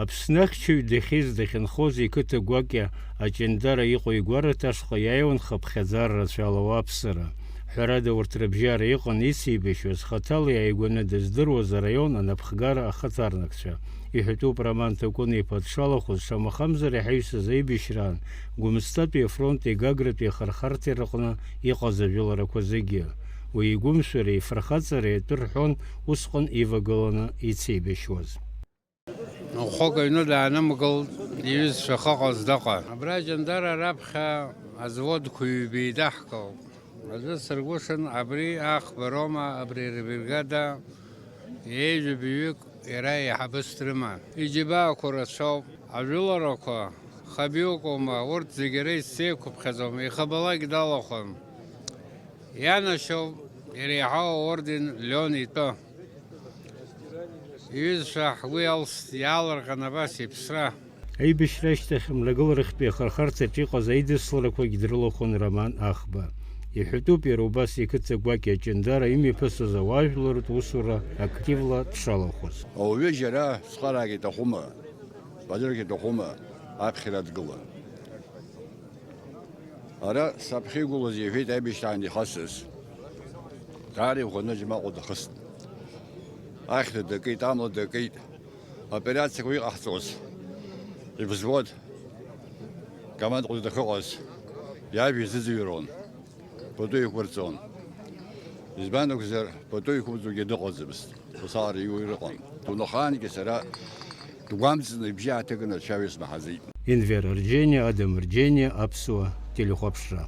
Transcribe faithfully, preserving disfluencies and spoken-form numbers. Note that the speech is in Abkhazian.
Аԥсны ахьчаҩ дахьиз дахьынхоз иқыҭа гәакьа Аҷандара иҟоу игәараҭа ашҟа иааиуан хыԥхьаӡара рацәала ауааԥсыра. Ҳәарада, урҭ рыбжьара иҟан ицеибашьуаз, хаҭала иааигәаны дыздыруаз араион анапхгара ахаҭарнакцәа. Иҳәатәуп Роман Ҭакәын-иԥа дшалахәыз, шамахамзар иҳаҩсыз аибашьраан Гәымсҭатәи афронти Гагратәи ахырхарҭеи рҟны иҟаз ажәыларақәа зегьы. Уи игәымшәареи ифырхаҵареи атәы рҳәон усҟан ивагыланы ицеибашьуаз. Ахәык аҩны даанымгылт, иҩызцәа ахьыҟаз дыҟан. Абра Ҷандара раԥхьа азводқәа ҩба еидаҳкылт. Аӡәы сыргәышан, абри аӷба роума, абри рбригада еиҩажәа баҩык иара еиҳабыс дрыман. Иџьабаақәа рацәоуп. Ажәыларақәа хабиукоума, урҭ зегьы ара исзеиқәыԥхьаӡом, ихабалак далахәын. Ианашьоуп иреиҳау аорден Леон итәы. Иҩызцәа ҳгәы иалст, иаалырҟьан абас иԥсра. Аибашьра ашьҭахь Мрагыларахьтәи ахырхарҭаҿ иҟаз аидысларақәагь дрылахәын Роман Ахба. Иҳәатәуп, иара убас иқыҭа гәакьа Ҷандара имҩаԥысыз ауаажәларратә усура активла дшалахәыз. Ауаҩы џьара цхыраагьы иҭахума, бадыргьы иҭахума аԥхьара дгылан. Ара саԥхьа игылаз иҳәеит аибашьраан ихасыз. Даара иӷәӷәаны аџьмаҟәа дахыст. Ахьҭа дакит, амла дакит. Аоперациақәа иҟаҳҵоз ивзвод командҟа дахьыҟаз иажәа изыӡырҩуан, пату еиқәырҵон. Избан акәзар, пату еиқәымҵогьы дыҟаӡамызт. Ус ала иҩуа ирыҟан. Дунахаангьы сара дгәамҵны ибжьы ааҭыганы ацәаҩа смаҳаӡеит. Енвер Арџьениа, Адам Арџьениа, Аԥсуа телехәаԥшра.